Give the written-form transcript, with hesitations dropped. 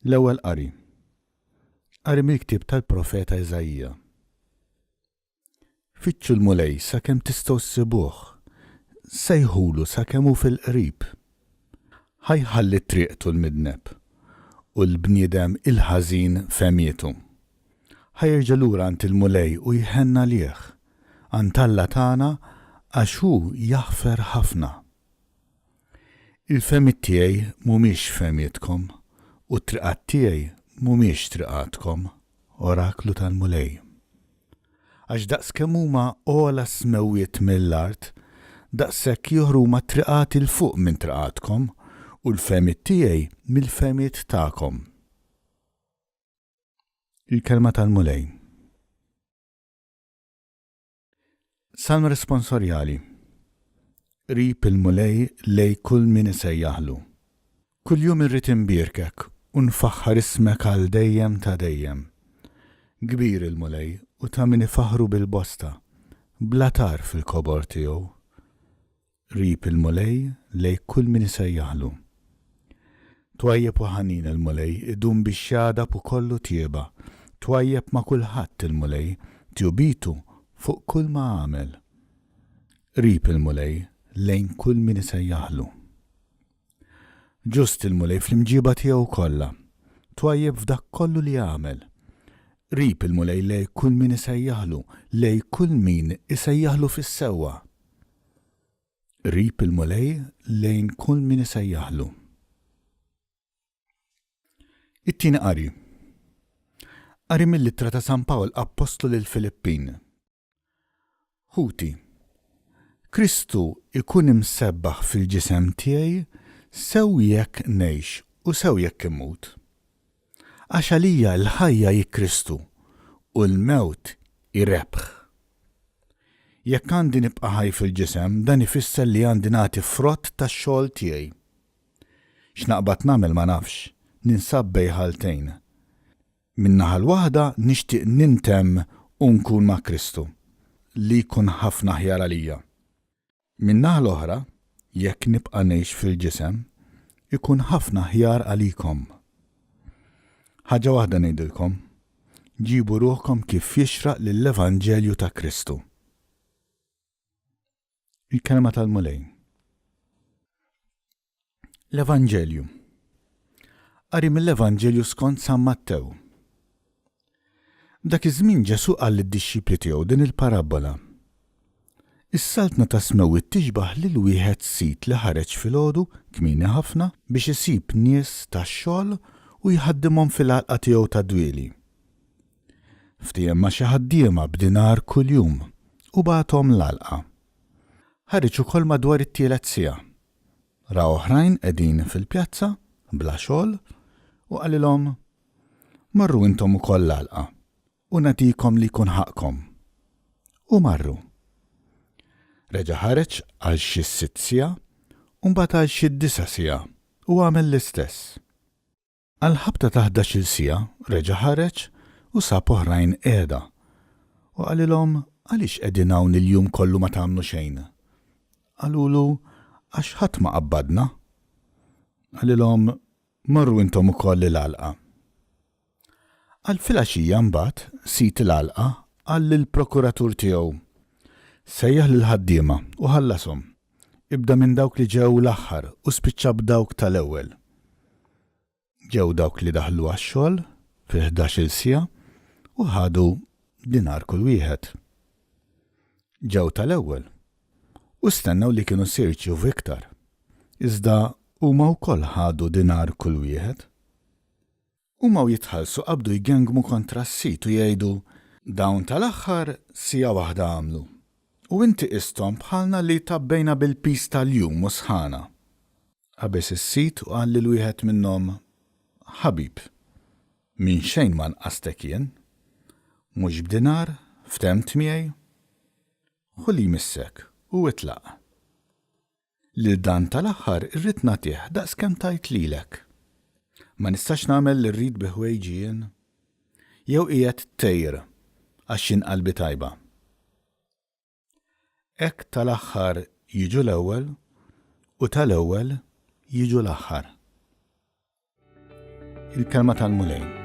L-Ewwel Qari. Qari mill-ktieb tal-profeta Iżaija. Fittxu l-Mulej sakemm tistgħu ssibuh, sejħulu sakemm hu fil-qrib. Ħa jħalli triqtu l-midneb, u l-bniedem il-ħażin fehmietu. Ħa jerġa' lura għand il-Mulej u jħenn għalih, għand Alla tagħna għax hu jaħfer ħafna. Il-fehmiet tiegħi mhumiex fehmietkom, u t-triqat tiegħi mhumiex triqatkom, oraklu tal-Mulej. Għax daqskemm huma ogħla s-smewwiet mill-art, daqshekk ieħor huma triqati 'l fuq minn triqatkom, u l-fehmiet tiegħi mill-fehmiet tagħkom. Il-Kelma tal-Mulej. Salm responsorjali. Qrib il-Mulej lej kull min isejjaħlu. Kuljum irrid inbierkek u nfaħħar ismek għal dejjem ta' dejjem. Kbir il-Mulej u ta' min ifaħħru bil-bosta, bla tarf il-kobor tiegħu. Qrib il-Mulej lejn kull min isejjaħlu. Twajjeb u ħanin il-Mulej, idum biex jagħdab u kollu tjieba. Twajjeb ma' kulħadd il-Mulej, tjubitu fuq kull ma għamel. Qrib il-Mulej lejn kull min isejjaħlu. Ġust il-Mulej fl-imġiba tiegħu kollha, twajjeb f'dak kollu li għamel. Qrib il-Mulej lejn kull min isejjaħlu, lejn kull min isejjaħlu fis-sewwa. Qrib il-Mulej lejn kull min isejjaħlu. It-tieni qari. Qari mill-ittra ta' San Pawl Appostlu lill-Filippin. Ħuti, Kristu jkun imsebbaħ fil-ġisem tiegħi sew jekk ngħix u sew jekk immut. Għax għalija l-ħajja hi Kristu u l-mewt hi rebħ. Jekk għandi nibqa' ħaj fil-ġisem, dan ifisser li għandi nagħti frott tax-xogħol tiegħi. X'naqbad nagħmel ma nafx, ninsab bejn ħaltejn. Min-naħa l-waħda nixtieq nintemm u nkun ma' Kristu, li jkun ħafna aħjar għalija. Min-naħa l-oħra, jekk nibqa' ngħix fil-ġisem, ikun ħafna aħjar għalikom. Ħaġa waħda ngħidilkom, ġibu ruħkom kif jixraq lill-evanġelju ta' Kristu. Il-Kelma tal-Mulej. L-Evanġelju. Qari mill-Evanġelju skont San Mattew. Dak iż-żmien Ġesù qal lid-dixxipli tiegħu din il-parabbola. Is-saltna tas-smewwiet tixbah lil wieħed sid li ħareġ filgħodu kmieni ħafna biex isib nies tax-xogħol u jħaddimhom fil-għalqa tiegħu tad-dwieli. Ftiehem ma' xi ħaddiema b'dinar kuljum u bagħathom l-għalqa. Ħareġ ukoll madwar it-tielet siegħa. Ra oħrajn qegħdin fil-pjazza bla xogħol u qalilhom, 'Morru intom ukoll l-għalqa, u nagħtikom li jkun ħaqqkom. U marru. Reġa' ħareġ għal xi s-sitt siegħa u mbagħad għal xi d-disa' siegħa u għamel l-istess. Għall-ħabta ta' ħdax-il siegħa reġa' ħareġ u sab oħrajn qiegħda, u qalilhom, 'Għaliex qegħdin hawn il-jum kollu ma tagħmlu xejn? Qalulu, 'Għax ħadd ma qabbadna. Qalilhom, 'Morru intom ukoll il-għalqa. Għal filgħaxija mbagħad sid il-għalqa qal lill-prokuratur tiegħu, 'Sejjaħ lill-ħaddiema u ħallashom, ibda minn dawk li ġew l-aħħar u spiċċa b'dawk tal-ewwel. Ġew dawk li daħlu għax-xogħol fil-ħdax-il siegħa u ħadu dinar kull wieħed. Ġew tal-ewwel u stennew li kienu se jirċievu iktar, iżda huma wkoll ħadu dinar kull wieħed. Huma u jitħallsu qabdu jgengmu kontra s-sid u jgħidu, 'Dawn tal-aħħar siegħa waħda għamlu, u inti qisthom bħalna li tgħabbejna bil-piż tal-jum u s-sħana. Qabeż is-sid u qal lil wieħed minnhom, 'Ħabib, minn xejn ma nqastek jien. Mhux b'dinar ftemt miegħi? Ħu li jmissek u itlaq. Lil dan tal-aħħar irrid nagħtih daqs kemm tajt lilek. Ma nistax nagħmel li rrid bi ħwejġi jien? Jew qiegħed tgħir għax jien qalbi tajba? Hekk tal-aħħar jiġu l-ewwel u tal-ewwel jiġu l-aħħar. Il-kelma tal-Mulej.